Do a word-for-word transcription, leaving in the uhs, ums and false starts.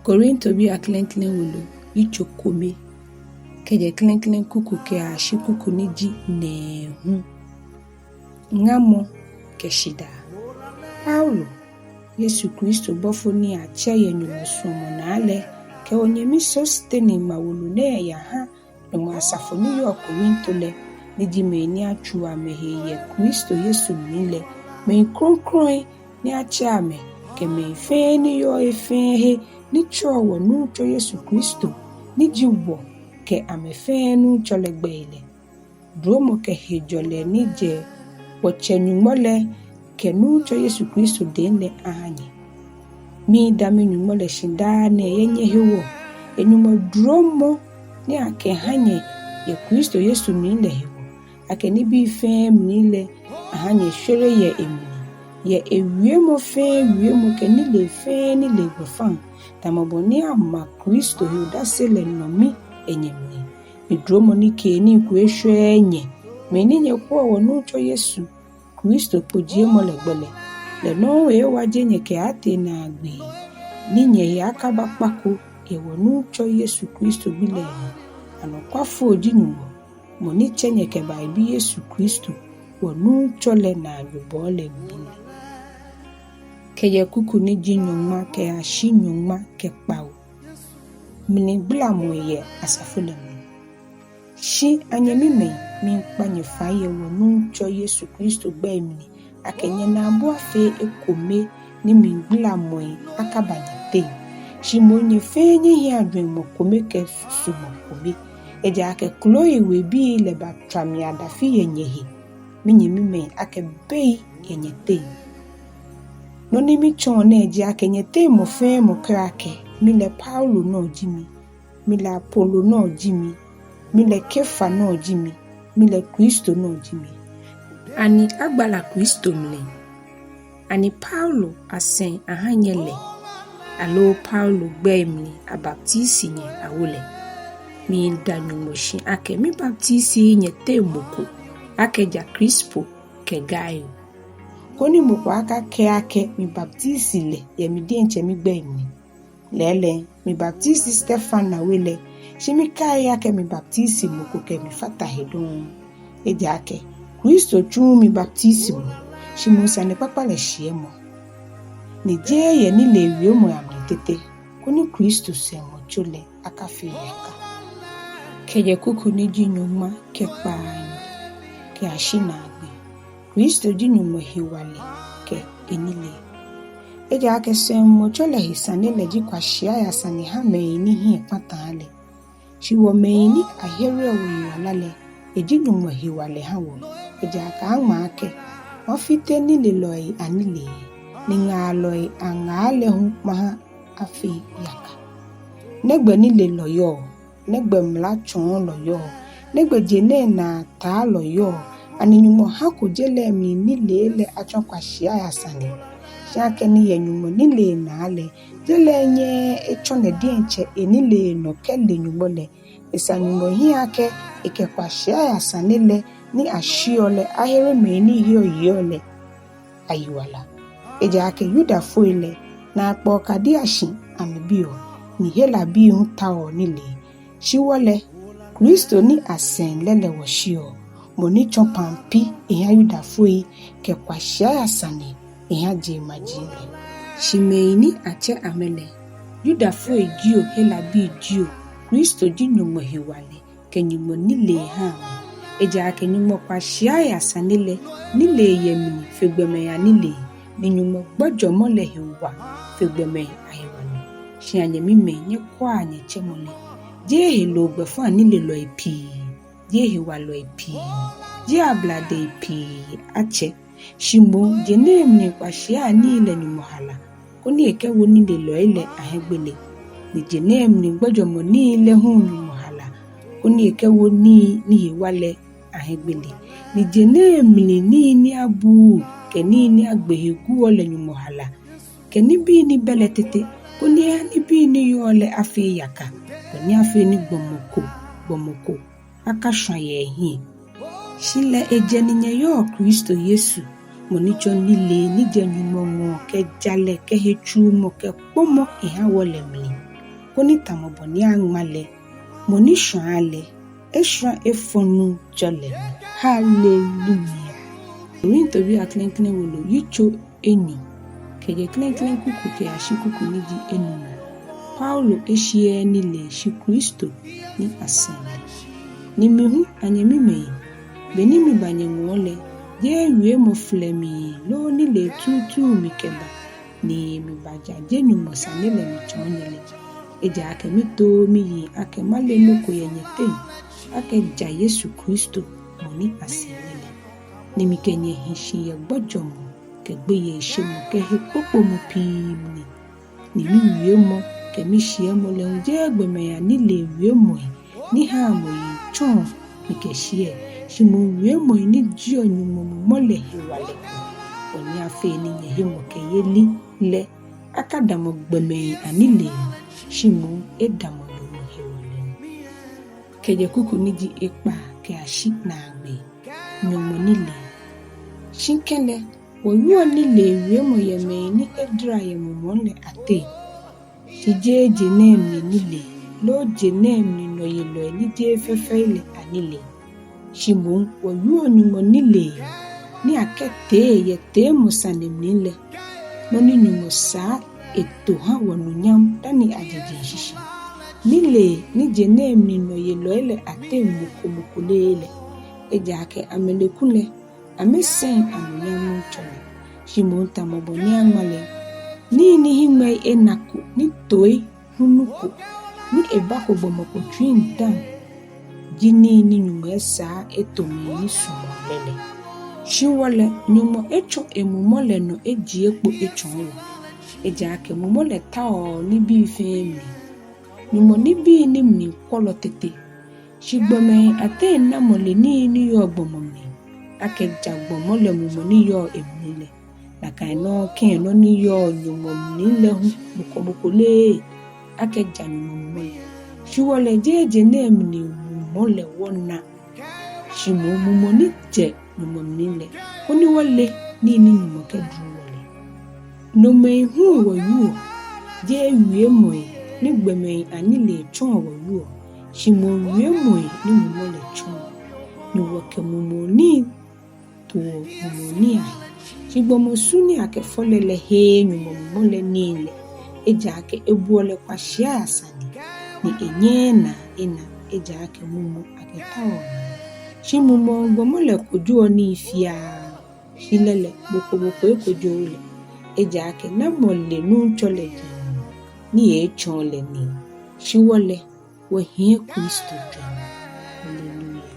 Korintobii aklɛŋklɛŋ wolo, yitso kome, kɛjɛ klɛŋklɛŋ kuku kɛyashi kuku ni ji nɛɛhu. Ŋamɔ kɛ shidaa. Paulo, Yesu Kristo bɔfo ni atsɛ yɛ Nyɔŋmɔ suɔmɔ naa lɛ, kɛ wɔnyɛmi Sostene ŋma wolo nɛɛ yaha Nyɔŋmɔ asafo ni yɔɔ Korinto lɛ, ni ji mɛi ni atsuu amɛhe yɛ Kristo Yesu mli lɛ, mɛi krɔŋkrɔŋi ni atsɛ amɛ, kɛ mɛi fɛɛ ni yɔɔ he fɛɛ he ni tsɛɔ wɔ Nuŋtsɔ Yesu Kristo, ni ji wɔ kɛ amɛ fɛɛ Nuŋtsɔ lɛ gbɛi lɛ. Duromɔ kɛ hejɔlɛ ni jɛ wɔ-Tsɛ Nyɔŋmɔ lɛ kɛ Nuŋtsɔ Yesu Kristo dɛŋ lɛ aha nyɛ. Miida mi-Nyɔŋmɔ lɛ shi daa nɛɛ yɛ nyɛhewɔ, yɛ Nyɔŋmɔ duromɔ ni akɛha nyɛ yɛ Kristo Yesu mli lɛ hewɔ, akɛ nibii fɛɛ mli lɛ aha nyɛshwere yɛ emli, yɛ ewiemɔ fɛɛ wiemɔ kɛ nilee fɛɛ nilee gbɛfaŋ, tamɔ bɔ ni ama Kristo he odase lɛ nɔ mi yɛ nyɛmli. Ni duromɔ nikeenii ko eshwɛɛɛ nyɛ, mɛi ni nyɛkwɛɔ wɔ Nuŋtsɔ Yesu Kristo kpojiemɔ lɛ gbɛ lɛ. Lɛ nɔŋŋ eeewaje nyɛ kɛaatee naagbee, ni nyɛhe akaba kpa ko yɛ wɔ Nuŋtsɔ Yesu Kristo gbi lɛ mli. Anɔkwafo ji Nyɔŋmɔ, mɔ ni tsɛ nyɛ kɛba eBi Yesu Kristo, wɔ Nuŋtsɔ lɛ naanyobɔɔ lɛ mli lɛ. Kɛjɛ kuku ni ji nyɔŋma kɛyashi nyɔŋma kɛ kpawo. Mligbalamɔi yɛ asafo lɛ mli. Shi anyɛmimɛi, miikpa nyɛ fai yɛ wɔ Nuŋtsɔ Yesu Kristo gbɛi mli, akɛ nyɛnaabu afee ekome, ni mligbalamɔi akaba nyɛteŋ. Shi moŋ nyɛ fɛɛ nyɛhiɛa jwɛŋmɔ kome kɛ susumɔ kome. Ejaakɛ Kloe webii lɛ batswa mi adafi yɛ nyɛhe, minyɛmimɛi, akɛ bei yɛ nyɛteŋ. Nɔ ni mitsɔɔ nɛɛ ji akɛ nyɛteŋ mɔ fɛɛ mɔ kɛɔ akɛ, mi lɛ Paulo nɔ ji mi, mi lɛ Apolo nɔ ji mi, mi lɛ Kefa nɔ ji mi, mi lɛ Kristo nɔ ji mi. Ani agbala Kristo mli? Ani Paulo asɛŋ aha nyɛ lɛ, aloo Paulo gbɛi mli abaptisi nyɛ awo lɛ? Miida Nyɔŋmɔ shi akɛ mibaptisiii nyɛteŋ mɔ ko akɛ ja Krispo kɛ Gaio, koni mɔ ko akakɛɛ akɛ mibaptisi lɛ yɛ mi diɛŋtsɛ migbɛi mli. Lɛɛlɛŋ, mibaptisi Stefana we lɛ, shi mikaiii akɛ mibaptisi mɔ ko kɛ mifata he dɔŋŋ. Ejaakɛ Kristo tsuuu mi baptisimɔ, shi moŋ sanekpakpa lɛ shiɛmɔ. Ni jeee yɛ nilee wiemɔi amli tete, koni Kristo sɛŋmɔtso lɛ akafee yaka. Kɛjɛ kuku ni ji nyɔŋma kɛ kpaanyɔ kɛyashi naagbee. Kristo ji Nyɔŋmɔ hewalɛ kɛ enilee. Ejaakɛ sɛŋmɔtso lɛ he sane lɛ ji kwashiai asane ha mɛi ni hiɛ kpataa lɛ. Shi wɔ mɛi ni ahereɔ wɔyiwala lɛ, eji Nyɔŋmɔ hewalɛ ha wɔ. Ejaakɛ aŋma akɛ, wɔfite nilelɔi anilee, ni ŋaalɔi aŋaa lɛ hu maha afee yaka. Nɛgbɛ nilelɔ yɔɔ? Nɛgbɛ mlatsɔɔlɔ yɔɔ? Nɛgbɛ je nɛɛ naataalɔ yɔɔ? Ani Nyɔŋmɔ hako je lɛ mli nilee lɛ atsɔ kwashiai asane? Shi akɛni yɛ Nyɔŋmɔ nilee naa lɛ, je lɛ nyɛɛɛ etsɔ lɛ diɛŋtsɛ enilee nɔ kɛle Nyɔŋmɔ lɛ, esa Nyɔŋmɔ hiɛ akɛ ekɛ kwashiai asane lɛ ni ashiɔ lɛ ahere mɛi ni heɔ yeɔ lɛ ayiwala. Ejaakɛ Yudafoi lɛ, naakpɛɛ okadi ashi amɛbiɔ, ni Helabii hu taoɔ nilee. Shi wɔ lɛ, Kristo ni asɛŋ lɛ lɛ wɔshiɔ, mɔ ni tsɔ pampi eha Yudafoi kɛ kwashiai asane eha jeŋmaji lɛ. Shi mɛi ni atsɛ amɛ lɛ, Yudafoi jio, Helabii jio, Kristo ji Nyɔŋmɔ hewalɛ kɛ Nyɔŋmɔ nilee ha amɛ. Ejaakɛ Nyɔŋmɔ kwashiai asane lɛ, nilee yɛ mli fe gbɔmɛi anilee, ni Nyɔŋmɔ gbɔjɔmɔ lɛ he wa fe gbɔmɛi ahewalɛ. Shi anyɛmimɛi, nyɛkwɛa nyɛtsɛmɔ lɛ. Jeee heloo gbɛfaŋ nilelɔi pii, jeee hewalɔi pii, jeee abladei pii atsɛ. Shi moŋ je nɛɛ mli kwashiai anii lɛ Nyɔŋmɔ hala, koni ekɛwo nilelɔi lɛ ahiɛgbele. Ni je nɛɛ mli gbɔjɔmɔ nii lɛ hu Nyɔŋmɔ hala, koni ekɛwo nii ni he wa lɛ ahiɛgbele. Ni je nɛɛ mli nii ni abuuu kɛ nii ni agbe he guɔ lɛ Nyɔŋmɔ hala, kɛ nibii ni bɛ lɛ tete, koni eha nibii ni yɔɔ lɛ afee yaka, bɔ ni afee ni gbɔmɔ ko gbɔmɔ ko akashwa yɛ ehiɛ. Shi lɛ ejɛ ni nyɛyɔɔ Kristo Yesu, mɔ ni tsɔ nilee ni jɛ Nyɔŋmɔ ŋɔɔ kɛ jalɛ kɛ hetsuumɔ kɛ kpɔmɔ eha wɔ lɛ mli. koni tamɔ bɔ ni aŋma lɛ, mɔ ni shwãa lɛ, eshwã efɔ Nuŋtsɔ lɛ nɔ. Haleluya! Korintobii aklɛŋklɛŋ wolo, yitso enyɔ, kɛjɛ klɛŋklɛŋ kuku kɛyashi kuku ni ji enumɔ. Paulo eshiɛɛɛ nilee, shi Kristo ni asɛŋ lɛ. Ni mi hu, anyɛmimɛi, beni miba nyɛŋɔɔ lɛ, jeee wiemɔ flɛmii loo nilee tuutu mikɛba, ni mibajaje Nyɔŋmɔ sane lɛ mitsɔɔ nyɛ lɛ. Ejaakɛ mitooo miyiŋ akɛ male nɔ ko yɛ nyɛteŋ, akɛ ja Yesu Kristo, mɔ ni asɛŋ lɛ lɛ. Ni mikɛ nyɛ hi shi yɛ gbɔjɔmɔ kɛ gbeyeishemɔ kɛ hekpokpomɔ pii mli. Ni miwiemɔ kɛ mishiɛmɔ lɛ hu jeee gbɔmɛi anilee wiemɔi ni haa mɔ yiŋ tsɔɔ mikɛshiɛ, shi moŋ wiemɔi ni jieɔ Nyɔŋmɔ Mumɔ lɛ hewalɛ kpo, bɔ ni afee ni nyɛhemɔkɛyeli lɛ akadamɔ gbɔmɛi anilee, shi moŋ edamɔ Nyɔŋmɔ hewalɛ. Kɛjɛ kuku ni ji ekpaa kɛyashi naagbee. Nyɔŋmɔ nilee. Shi kɛlɛ, wɔwieɔ nilee wiemɔ yɛ mɛi ni edara yɛ mumɔŋ lɛ ateŋ, shi jeee je nɛɛ mli nilee, loo je nɛɛ mli nɔyelɔi ni jeee fɛifɛi lɛ anilee. Shi moŋ wɔwieɔ Nyɔŋmɔ nilee ni akɛtee yɛ teemɔ sane mli lɛ, nɔ ni Nyɔŋmɔ saa eto ha wɔnunyam dani aje jeŋ shishi. Nilee ni je nɛɛ mli nɔyelɔi lɛ ateŋ mɔ ko mɔ ko leee lɛ. Ejaakɛ amɛle kulɛ amɛsɛŋ anunyam Nuŋtsɔ lɛ. Shi moŋ tamɔ bɔ ni aŋma lɛ, nii ni hiŋmɛi enako, ni tooi hulu ko, ni ebako gbɔmɔ ko tsuiŋ dã, ji nii ni Nyɔŋmɔ esaa eto mɛi ni sumɔɔ lɛ lɛ. Shi wɔ lɛ, Nyɔŋmɔ etsɔ eMumɔ lɛ nɔ ejie kpo etsɔɔ wɔ. Ejaakɛ Mumɔ lɛ taoɔ nibii fɛɛ mli, Nyɔŋmɔ nibii ni mli kwɔlɔ tete. Shi gbɔmɛi ateŋ namɔ le nii ni yɔɔ gbɔmɔ mli, akɛ ja gbɔmɔ lɛ mumɔ ni yɔɔ emli lɛ? Nakai nɔŋŋ kɛ̃ nɔ ni yɔɔ Nyɔŋmɔ mli lɛ hu mɔ ko mɔ ko leee, akɛ ja Nyɔŋmɔ Mumɔ lɛ. Shi wɔ lɛ, jeee je nɛɛ mli mumɔ lɛ wɔna, shi moŋ Mumɔ ni jɛ Nyɔŋmɔ mli lɛ, koni wɔle nii ni Nyɔŋmɔ kɛduro wɔ lɛ. Nomɛi hu wɔwieɔ, jeee wiemɔi ni gbɔmɛi anilee tsɔɔ wɔwieɔ, shi moŋ wiemɔi ni Mumɔ lɛ tsɔɔ, ni wɔkɛ mumɔŋ nii toɔ mumɔŋ nii ahe. Shi gbɔmɔ su ni akɛfɔ lɛ lɛ heee Nyɔŋmɔ Mumɔ lɛ nii lɛ, ejaakɛ ebuɔ lɛ kwashiai asane, ni enyɛɛɛ naa ena, ejaakɛ mumɔ akɛtaoɔ naa. Shi mumɔŋ gbɔmɔ lɛ kojoɔ nii fiaa, shi lɛ lɛ, mɔ ko mɔ ko ekojooo lɛ. Ejaakɛ namɔ le Nuŋtsɔ lɛ jeŋ ni eeetsɔɔ lɛ nii? Shi wɔ lɛ, wɔhiɛ Kristo jeŋ. Haleluya.